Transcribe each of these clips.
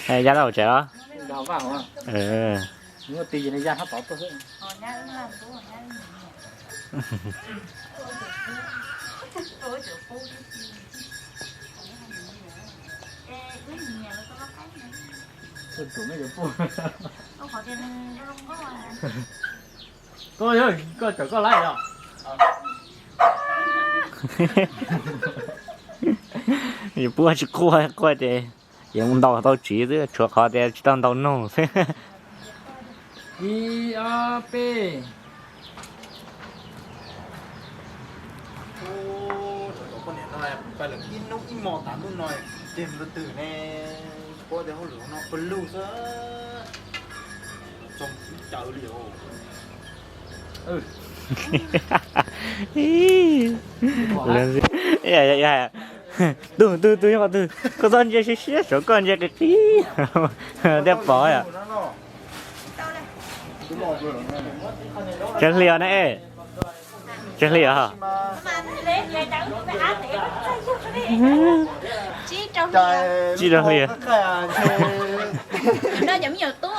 Ya tuaj tsev los? Koj, koj tawm koj laib os. Yus puab tsis quaj, quaj ces yus mus ntaus tau tsiv xwb, tshuav qhov tias tsis tau ntaus noog xwb. Ib ob peb. Poj niam no pais lawm ib hnub ib hmo tas hnub no ces mus rau twg ne? Puab tias hauj lwm no pawg lug xwb, txog caws li os. Tug tug tug nyob qhov twg? Koj txhob ntsia siab siab, saum koj ntsia qis qis thiaj pom yom. Tsaws hli os na. Tsaws hli os. Tsib rau hli. Cov me nyuam tub.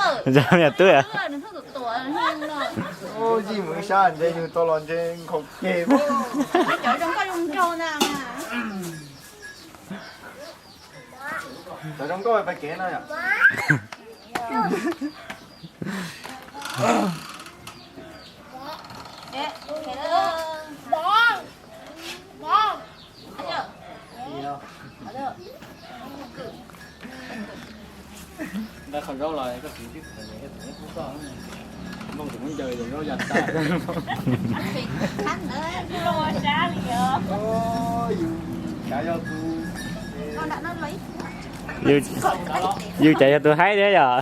Cov zoo nkauj pais kev no yom. Ntawd qhov zaub los koj txiv twb khaws nyiam koj txiv neb pub koj. Nplooj tsis muab ncaws ces zaub ya tag. Yus cas yog tus haib thiab yom.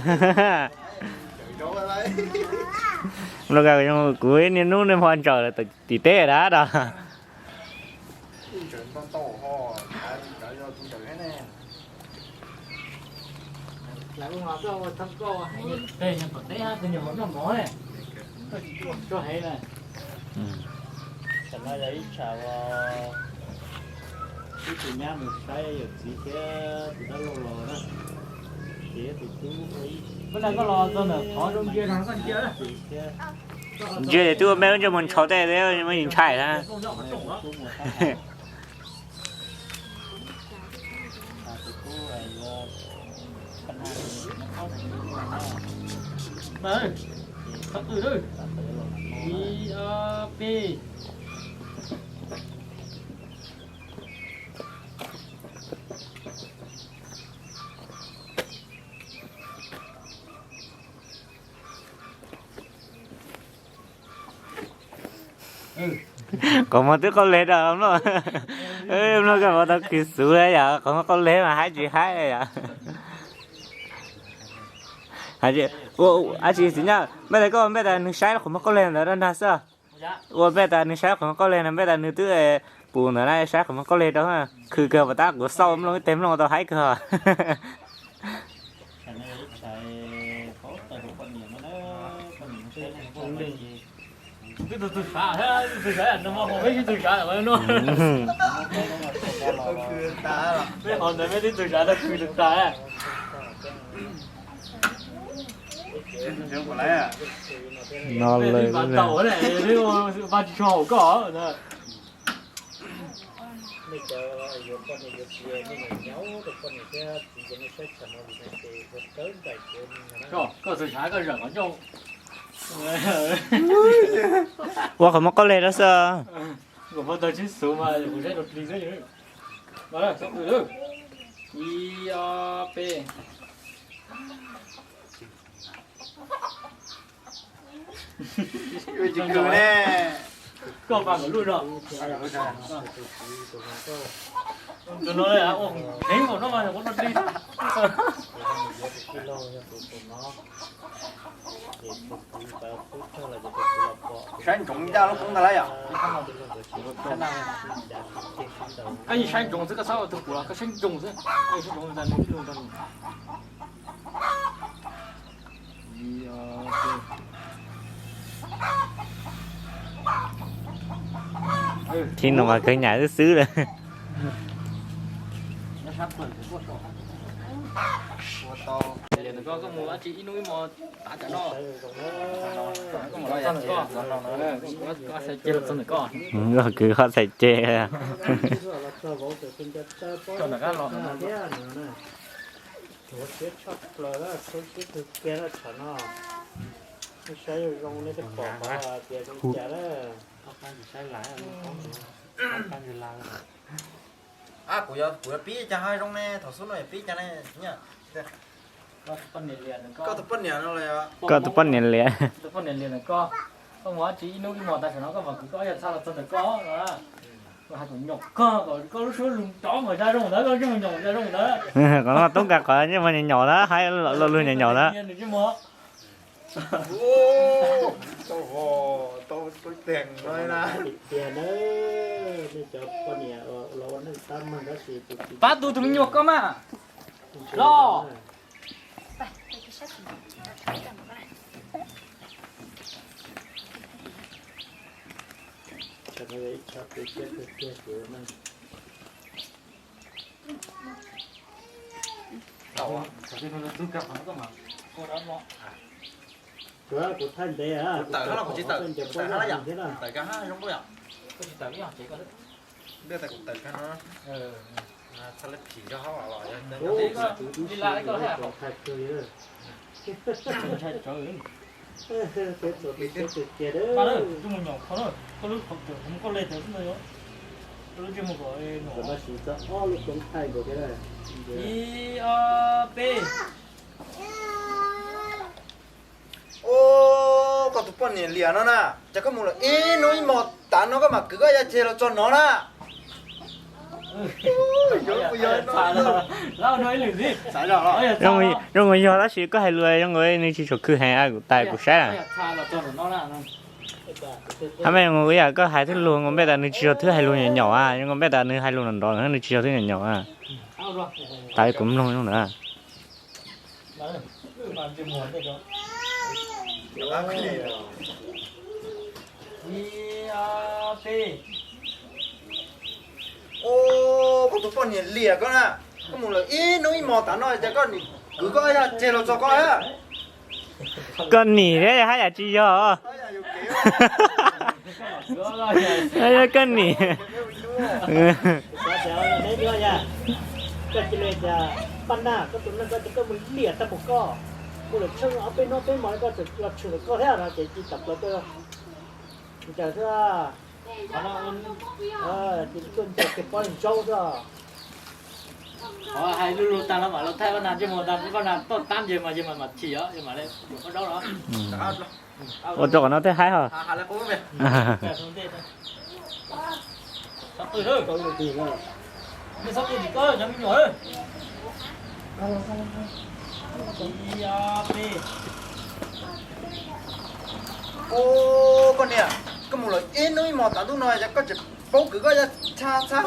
Kuv niaj hnub niaj hmo ntsaws tim teb dab dog. Tam no yog ib tsam ib tug nyab mus saib yawm txiv thiab tus dab laug los na. Ces tus tub ua ib, koj los txog ntawm qhov zoo ntsia no koj ntsia na. Ntsia ces twb ua me lub ntsej muag ntshau tej muaj ntshai na. Ib ob peb. Qhov muag twb qaub leg rau mloog. Mloog koj mus tau khwv xuv yom, qhov muag qaub leg mas haib tsis haib yom. Ab tsi txiv nyab, npaj tas koj npaj tas nws saib qhov muag qaub leg ntawd rau nrag xwb. Ua npaj tas nws saib qhov muag qaub leg no, npaj tas nws twb pum ntawd na, saib qhov muag qaub leg rau. Khwv kawg puas tab kuv xauj mloog ib teg mloog tau haib kawg. Twb tug tug sav, tug sav no, peb tib tug sav no, peb qhov ntawd peb tib tug sav tau khwv tag. No lawm. Vaj tsis tshua haum koj. Koj txawm sav koj zam qhov ncauj. Ua qhov muag qaub leg rau xwb. Kuv muab tau tsis xub mas kuv saib rau plig xwb. Ib ob peb. Koj pab kom luj no. Tus no ua heev npaum no mas kuv rau plig. Saib ntsoov ncaj lub koob ntag lauj yom. Koj yeej saib ntsoov xwb, koj txhob ua tug pum los koj saib ntsoov xwb. Koj yeej saib ntsoov ntag, nws tib lub ntag. Khib no mas kawg nyam xwb xwb lawm. Liam ntawm koj, koj mus dab tsi ib hnub ib hmo tav tsam no. Koj mus los txog ntawm koj, koj xaiv ceg los txog ntawm koj. Koj kwv qhov txhais ceg. Koj ntawm koj los thiab no na. Ua siab tshaj plaws, khuv xim kawg kiag na tsam no. Nej saib zoo zoo nej twb pom qhov tias zoo cas na. Kuv yuav, kuv yuav pib cas hais zoo ne, thaum xub no yuav pib cas ne. Koj tus poj niam no, koj tus poj niam liam. Koj mus dab tsi ib hnub ib hmo tav tsam no koj mam kwv koj yog txha los txog ntawm koj no. Koj hais kom nyom koj, kom koj lub suab lug nrov npaum zaj zoo ntawd, koj ntsej muag nyaum zaj zoo ntawd. Qhov no toob kas qhov ntsej muag nyaum nyaum na, hais lo lus nyaum nyaum na. Ntsej muag. Tau tau teeg no na. Tiag na, nej cov poj niam los ua neej tab meeg tab sis tus txiv pab tu tus me nyuam koj mas los. Kuv thaij ntev, kuv tawm no kuv tsis tawm, tawm kab zoo thiab na. Koj tsis tawm ib yam tsev koj. Npej tas kuv tawm kab no. Txhaj lab phim zog hauv los yog li la koj thaij kawg li. Peb txom peb txom kiag na. Koj mus nyom kho na, koj lub qhov tawm mus koj le tawm xwb ntag yom. Koj lub ntsej muag kom no siv txog ob lub koob thaij nkaus thiab na. Ib ob peb. Ub, koj tus poj niam liam no na, cas koj mus lawm ib hnub ib hmo tav no koj mam kwv koj yaj ceg los txog no na. Zoo nkaus yog tab sis koj hais lus zoo nkaus nws tsis tshua khwv heev, kuv tais kuv saib. Hab mas zoo nkaus ib yam koj hais thwb lus nkaus npej tas nws tsis yog thwb hais lus nyaum nyaum, zoo nkaus npej tas nws hais lus nrov nrov nws tsis yog thwb nyaum nyaum. Tas kuv mloog zoo ntawd. Ub, koj tus poj niam liam koj na, koj mus lawm ib hnub ib hmo tav no cas koj nim kwv koj yaj ceg los txog koj thiab. Koj nim thiab haj yam tsis yog. Koj nim. Koj cia li cas paj naj koj tus neeg koj ces koj mus liam tag npaum koj, mus lawm tsheej ob peb hnub peb hmo koj tseem los tshwm ntawm koj thiab no ces cia li tawm plaws koj ncaws xwb. Cia li tuaj ncaws kiag pob zaub xwb. Qhov hais lug lug tag no mam los thaij paj naj ntsej muag tag, paj naj toj tab ntseg mas yawg mam mam chim os, yawg mam li yuav pob zaub los. Ua rau qhov no thiaj haib hos. Ub, koj niam, koj mus lawm ib hnub ib hmo tav ntuj no es koj tseem paub kwv koj yaj tshaj txhab.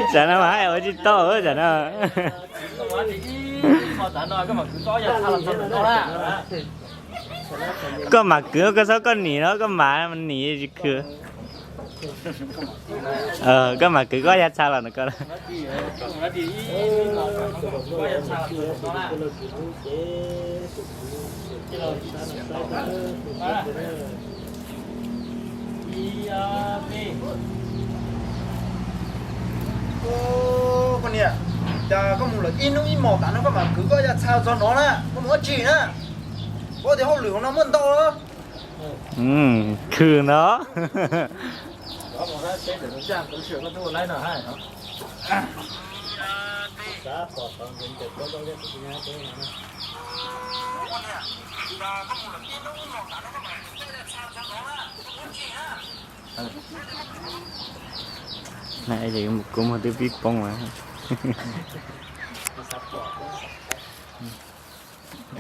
Tsam no mas hais ua tsis tau tsam no. Koj mam kwv koj txhob koj nim no, koj mam nim tsis khwv. Koj mam kwv koj yaj txha los ntawm koj. Ub, koj niam, cas koj mus lawm ib hnub ib hmos tas no koj mam kwv koj yaj txha txog no na, koj mus ua tsi na? Koj tias hauj lwm hauv no muaj ntau. Khwv no. Kuv muag twb pib poob lawm.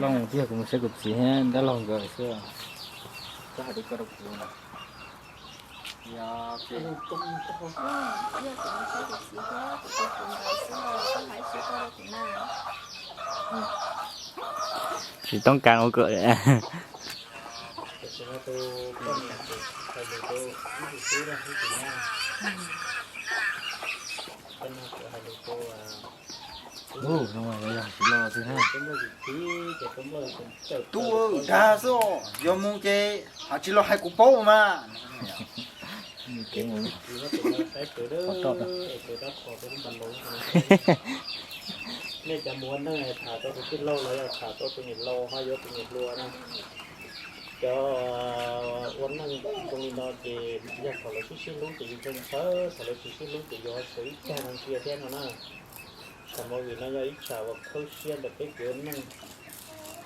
Looj tiag, kuv mus saib kuv txiv thiab dab laug nkawd xwb. Koj hais li ko rau kuv na. Yog kuv mus saib kuv txiv thiab kuv tus txiv nkawd xwb, koj hais li ko rau kuv na. Tsis toob kas ua kom Ub, no yog tsis los xwb na. Tub, dag xwb, yog mus ces ho tsis los hais kuv paub mas. Nej cov mus ua neej tham rau tus tij laug los yog tham rau tus niam laus ho yuav tus niam hluas na. Cov ua neej zoo li no ces yog thaum lawv sib sib hlub ces yus thiaj ntshaw, thaum lawv tsis sib hlub ces yus ho txawm ib tag no ntsia thiab no na. Tsam movie no yog ib tsam uas khawb siab ntawm peb kev ua neej.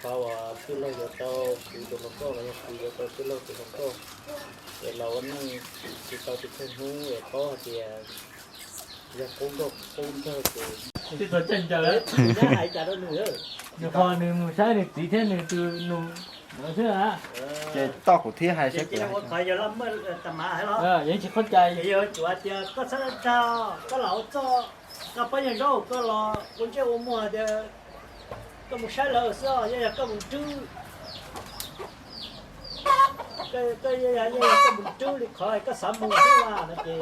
Qhov uas tij laug yuav tau kuv tus hluas nkauj los yog kuv yuav tau tij laug tus hluas nkauj, es los ua neej tsis tau tus kheej hnub es paub hais tias yog qub nkauj qub nraug ces tib txog caij ncaws, nws ho nws mus saib nws txiv thiab nws tus nus ntawd xwb. Ces toj kuv thiab hais saib kuv. Ua qhov yog laj maj tas mas hais los, yog tsis qhov cai, yog cuav tias koj txhob dag, koj lam ua txoj, koj pab yog zaub koj los ua ntsej ua muag tias koj mus saib lawv xwb, yog yog koj mus rub, koj mus rub li qhov koj xav mus xwb mas no ces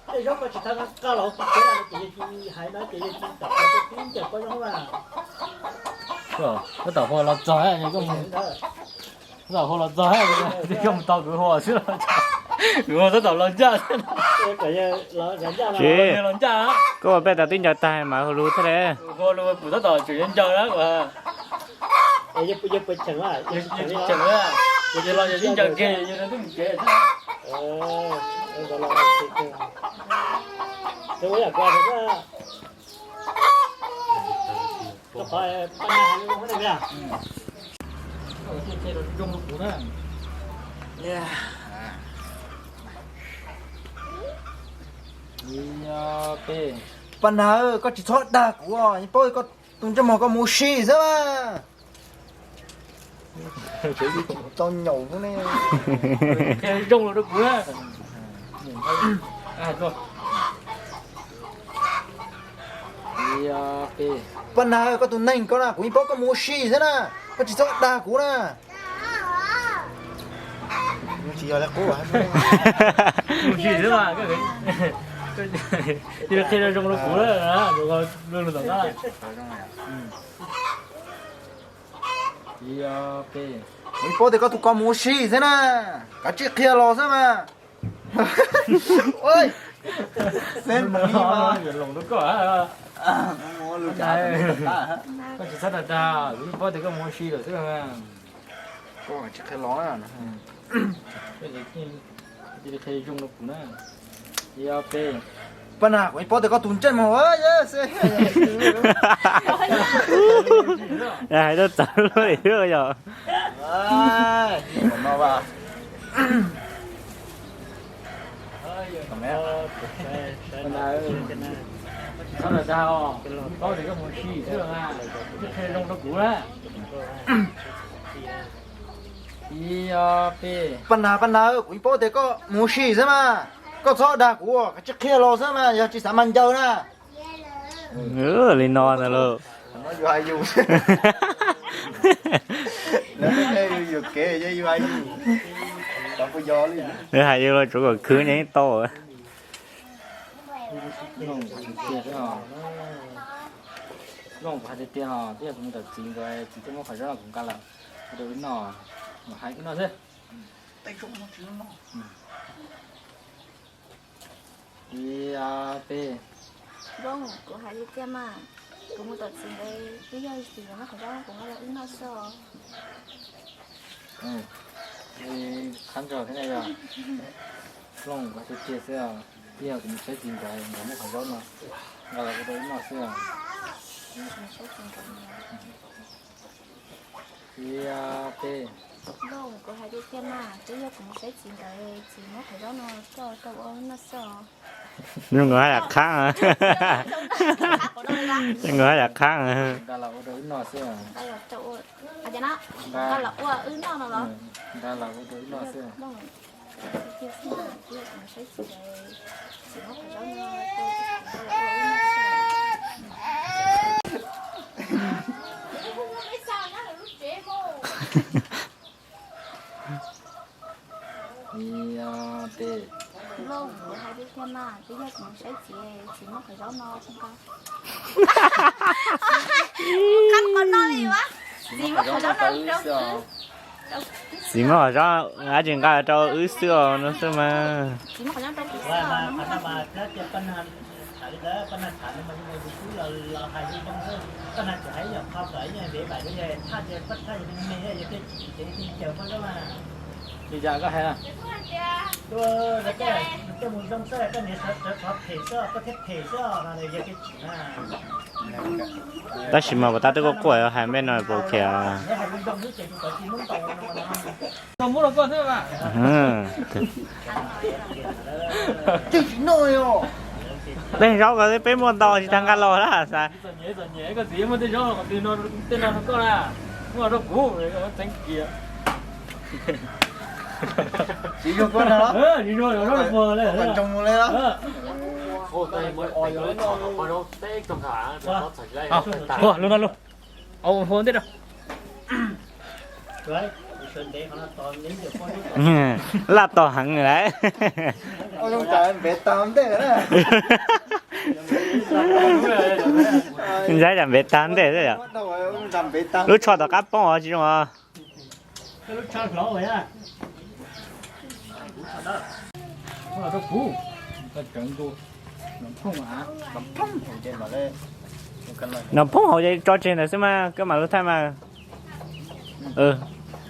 tej zaub koj tsis tau nqa los hu kuv tsev no ces yog tsis hais no ces yog tsis tam tus koj tib ncaws koj zaub mas. Koj tam hua los txog, koj tam hua los txog, koj mus tau kuv hua xwb los, kuv hua tab tom los ncaj xwb. Tsis, koj ua peb tas tib ncaws tag mas hu lus thiab le. Hu lus kuv tab tom tseem ncaws na. Yog tsis tseem, yog los yog tib ncaws kiag yog twb mus tsev xwb. Paj Nag, koj tsis txhob dag kuv, yeej paub koj tus ntsej muag koj mus ua si xwb mas. Tau nyaum ne. Zoo los rau kuv. Paj Nag, koj tus neeg koj na, kuv yeej paub koj mus ua si xwb na, koj tsis txhob dag kuv na. Tsis yog li qub, mus ua si xwb mas. Cia li qhia zoo rau kuv na, zoo li tom qab. Kuv yeej paub tias koj tus ko mus ua si xwb na, kav tsij qhia los xwb mas. Xeb mus li mas. Koj tsis txhob dag dag, kuv yeej paub tias koj mus ua si lawm xwb. Koj tsis qhia los na. Cia li qhia zoo rau kuv na. Paj Nag, kuv yeej paub tias koj tus ntsej muag. Hais tau txawv luaj li yog. Txhob dag dag os, paub tias koj mus ua si xwb, qhia zoo rau kuv na. Paj Nag, Paj Nag, kuv yeej paub tias koj mus ua si xwb mas, koj txhob dag kuv, kav tsij qhia los xwb mas, yog tsis xav mas ncaws na. Li no ntag lauj. Nws hais yus los tsuav kom khwv nyeej tau. Zoo kuv hais tiag tiag os, twb yog kuv mus tom txiv nkawd, txiv twb muab qhov zaub no kuv nqa los ua rau wb noj, hais wb noj xwb. Ib, ob, peb. Nplooj, kuv hais tiag tiag mas, kuv mus tom txiv nkawd twb yog txiv nkawd muab qhov zaub no kuv nqa los wb noj xwb os. Qab ntsaug thiab ne yog. Nplooj, kuv hais tiag tiag xwb os, twb yog kuv mus saib txiv nkawd, nkawd muab qhov zaub no nqa los ua rau wb noj xwb os. Ib, ob, peb. Nplooj, kuv hais tiag tiag mas, twb yog kuv mus saib txiv nkawd, txiv muab qhov zaub no coj rau ua noj xwb os. Zoo nkauj haj yam qhaab, zoo nkauj haj yam qhaab. Nqa los ua rau wb noj xwb os. Nqa los ua wb noj no los? Nqa los ua rau wb noj xwb. Tus lauj, kuv hais tiag tiag mas, twb yog kuv mus saib txiv, txiv muab qhov zaub no rau koj. Qab qhov no li ua, txiv muab qhov zaub no rau, txiv muab qhov zaub dab tsi nqa rau wb xwb os no xwb mas. Txiv muab qhov zaub rau kuv xwb os no. Li cas koj hais na? Tab sis mas puas tab twb quaj quaj hais npe no puas ok? Tej zaub ko peb muaj ntau tsis tas nqa los lawm xav. Lub no lub, hu ntej rau. Laj tog heev lawm. Npej tag ntej. Npej tag ntej. Lub tsho tom qab poob os tsis zoo os. Nom phoob hauv ces tso tseg ntawd xwb mas koj mam lug thaij mas.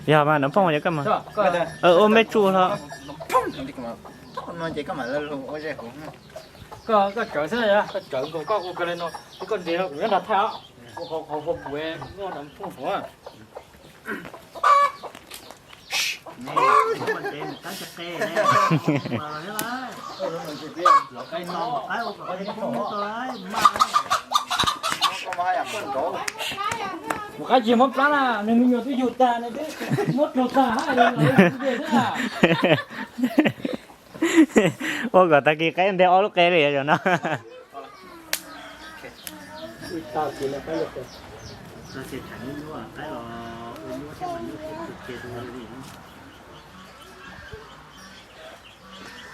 Yog mas nom phoob hauv ces koj mas ua mej tsuj hlo. Koj tsawv xwb, koj tsawv nkaus koj ua li no, koj nres kuv nyob nrad thaij os. Kuv qhov qhov kuv nom phoob hauv. Mus qab tsis muab plab na, nws me nyuam twb yug tag, nws twb muab rau tag hab. Ua kom tag kis qaib nteg ob lub qe li zaum no.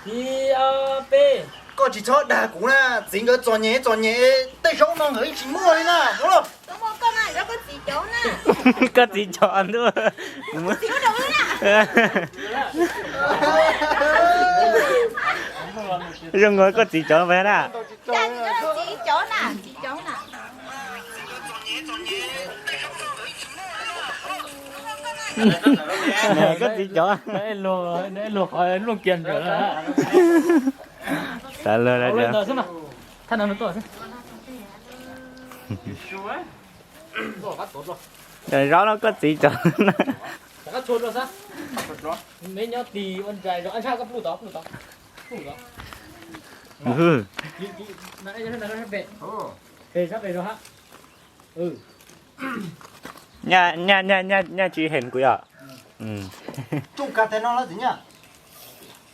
Ib ob peb. Koj tsis txhob dag kuv na, txiv nkawd txom nyem txom nyem, tej zaub no nkawd yeej tsis muaj li na. Koj txiv cov ntuj. Zoo nkaus koj txiv cov npawg na. Koj txiv cov. Luaj kiag ntawm. Xav luag lawm. Zaub no koj txiv cov. Nyaj, nyaj, nyaj, nyaj tsis heem kuv yom. Tsuj kag tes no lawm txiv nyaj.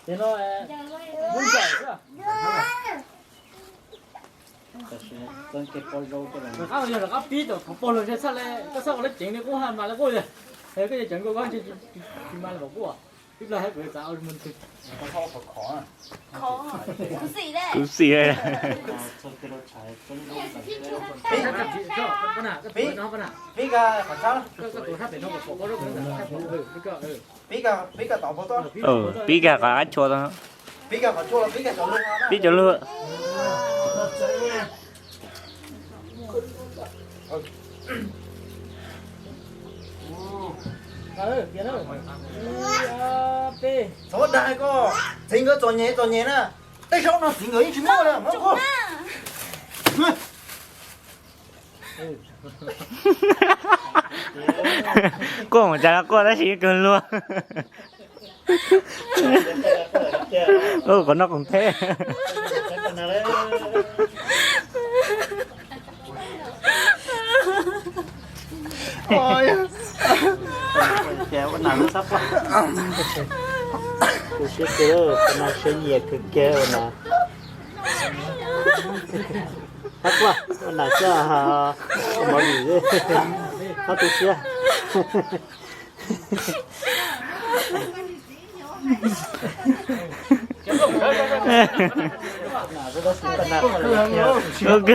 Rov qab yog rov qab pib tom qhov pog los tshaj le, koj txhob ua lub ceev li qub ha mas li qub li. Koj yog ceev nkaus koj tsis mas li qub. Ib plag kuv xav ua mus ntwg. Kuv xim. Pib, pib, pib kag qhov qab tshua tau. Pib cov lug. Txhob dag koj, txiv nkawd txom nyem txom nyem na. Tej zaub no txiv nkawd yeej tsis muaj li. Quaj mus cas los quaj tab sis kawg luag. Ua qhov no qoos theb. Ua nas lub sab paj. Tu siab kawg, ua nas siab nyiam kawg kiag ua nas. Sab paj, ua nas xwb, ua mov lim xwb. Txhob tu siab. Ua kawg.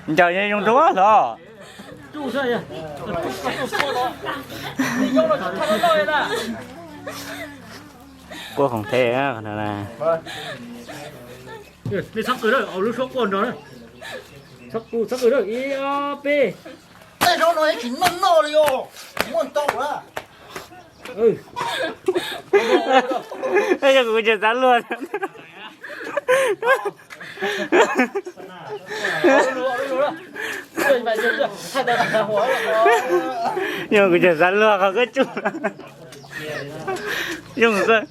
Ncaws zoo rau los. Quaj khoom the. Nej txhob qw, lub suab quaj nrog. Txhob qw, txhob qw, ib ob peb. Tej zaub no tsis noj noj li os, muaj ntau lawm. Yog kuv tseem xav luag. Yog kuv tseem xav luag qhov koj tsuj. Yog koj,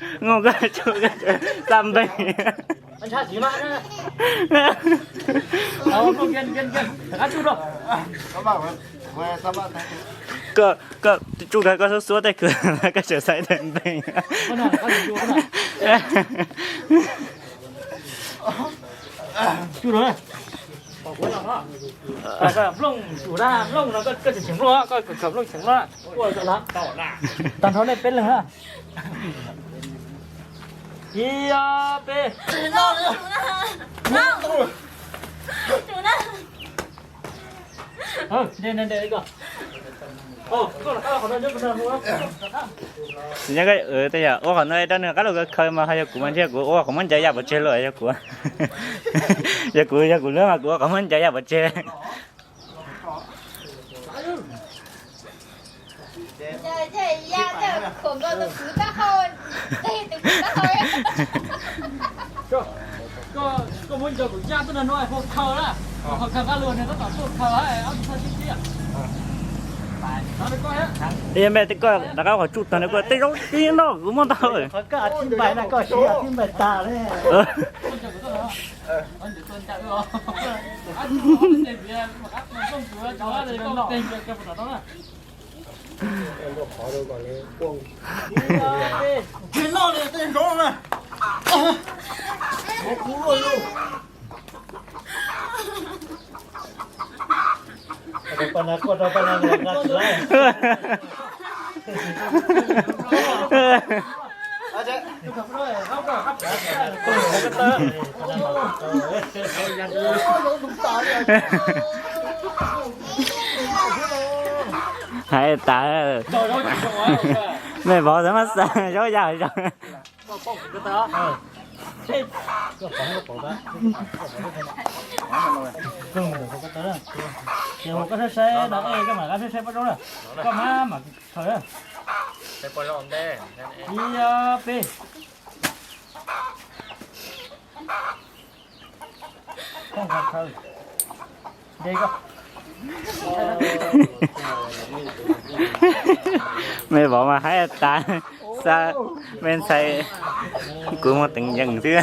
koj tsuj, koj txaj npeeg. Koj, koj tsuj tag koj xuab xuab tej kws koj tseem xaiv tag nteeg. Tag nrho nej peb leeg na. Ib ob peb. Nyob tej yam ua qhov no rau nws qab los khaws mas ho yog kuv mas ntshe kuv ua qhov muab ncaws yaj pov tseg lawm yog kuv. Yog kuv, yog kuv lub mas kuv ua qhov muab ncaws yaj pov tseg. Yog npe koj rov qab qhov tsuj tag no koj tej zaub tib noj kuv muab ntau. Tsis noj li tej zaub na. Hais tas, mej vov xav mas xav zaub yaj zoo. Ces hu koj saib saib no, koj mam saib saib pob zaub na, koj mam mam khaws. Ib ob peb. Mej vov mas haib tas, xav mej ntxhais, kuv muaj teev yees xwb.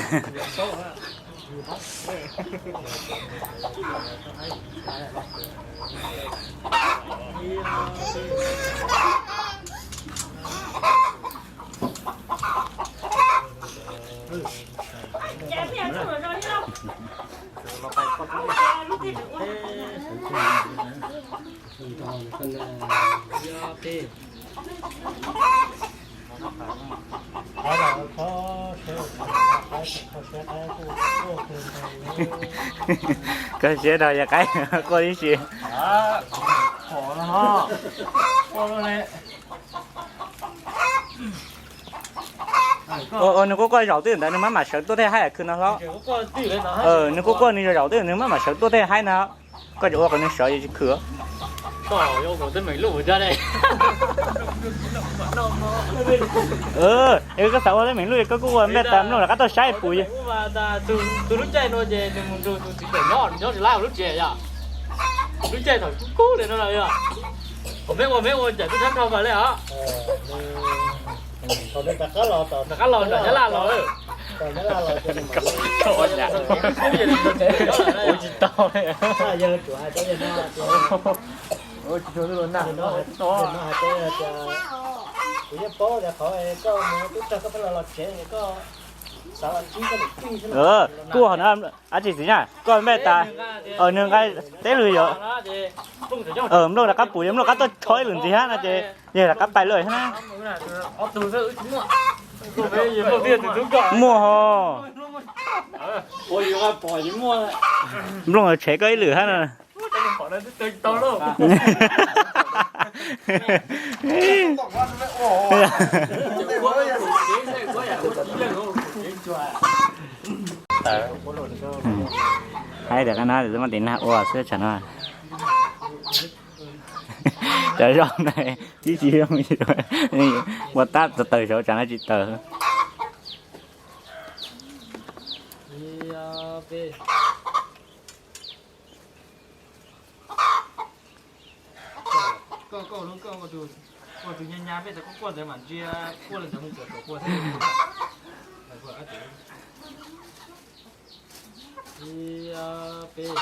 Koj siab rau yog qaib quaj tib si. Ua nws quaj quaj zaum twj ntawd nws maj mam sawv tuaj tej haib khw no hlob. Nws quaj quaj nws zaum zaum twj nws maj mam sawv tuaj tej haib na. Koj tseem ua kom nws sawv tsis khw. Koj xav ua teeb meem luj koj kuj ua npej tas mloog rov qab tuaj saib puas yog. Tus lub caij no ces nws mus nrug tus txiv tseem nyob nyob tsis lab lub tsev yom. Lub caij thaum kub kub li no yog. Meb ua meb ua cawm tub sab dhau mas li os. Rov qab los nram Nyab Laj los. Ua tsis tau. Kuv yeej paub tias qhov koj mus tub rog koj pheej los los tsev koj xav los ntsib koj niam tij xwb. Kuj ho no, ab tsis txiv na, koj npej tas, nws nqa teb lwm yom. Nplooj rov qab pum, yog nplooj rov qab tuaj rho ib lwm ntxiv hab no ces yog rov qab pais lawm hab na. Muaj ho. Nplooj tshev koj ib lwm hab no. Haib tias qab no twb muab tiv nag ua xwb tsam no. Cov zoo na, tib tsis zoo, ua tab tawm saud tsam no tsis tawm. Koj, koj, koj ua tus nyab nyab peb tas koj quaj ntawd mas ntsia quaj li ntawd mus kom kom quaj thiab. Ib, ob, peb.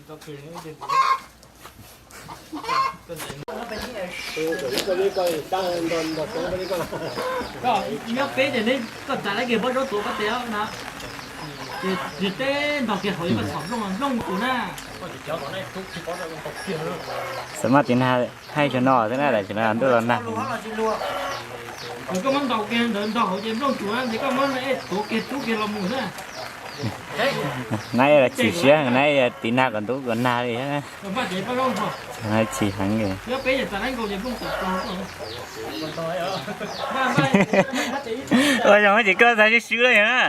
Koj nyob peb ces neb koj txav lawv kiag pob zaub tuav pob tes na. Ces teb ntog kiag hauv koj txhom nplooj, nplooj tus na. Xav maj tiv nag haib tsuag no xwb na, tam sim no ntuj los nag. Koj muab ntaus kiag ntawd ntog hauv ces nplooj tus na, ces koj muab tuav kiag tub kiag los mus xwb. Nab yog chim siab, nab yog tiv nag kom ntub kom nag li. Chim heev li. Ua zoo ces koj xav swb swb yog na.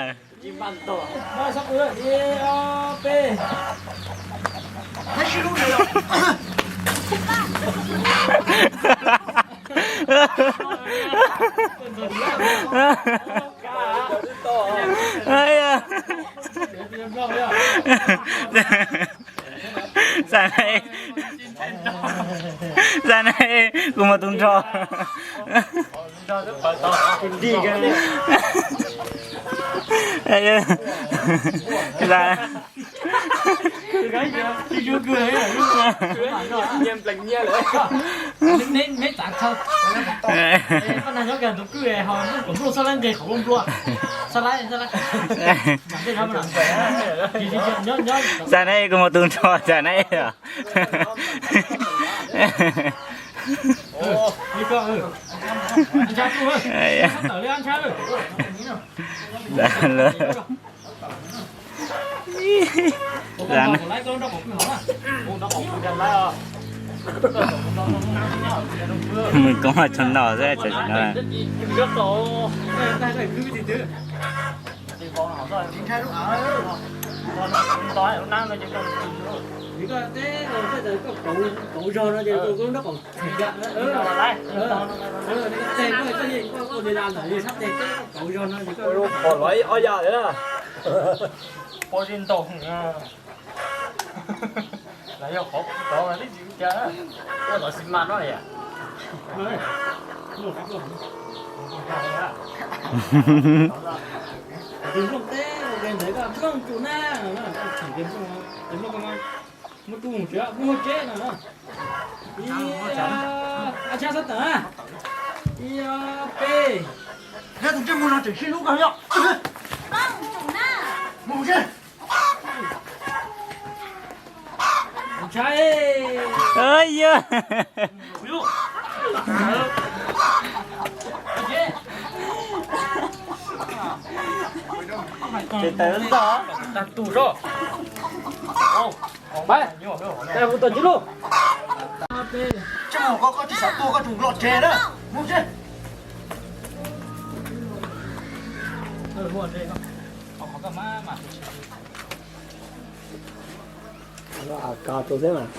Xav na, xav na, kuv mus tus nrho. Xav na, kuv mus tus nrho xav na. Mus koob tshaj no xwb tam sim no. Pom los ib ob yam li na. Pom zis ntaus lawv yog qhov tod tib tsis ua cas, ua lov xi mas no yom. Tus nplooj teb ua ke ntawd koj nplooj tus na, koj tseem ke nplooj, nplooj koj muab tub mus tsev, muab tsev no. Ib, ab tshab sab tawm na. Ib, ob, peb. Tus ntsej muag no tseem sib hlub koj yom. Mus tsev. Yog. Ces tawm ntog tag tus zog. Pais, mus tom tsis lub. Tseeb mus koj, koj tsis xav tuag koj tsuas los tsev na. Mus tsev. Kav tus xwb mas.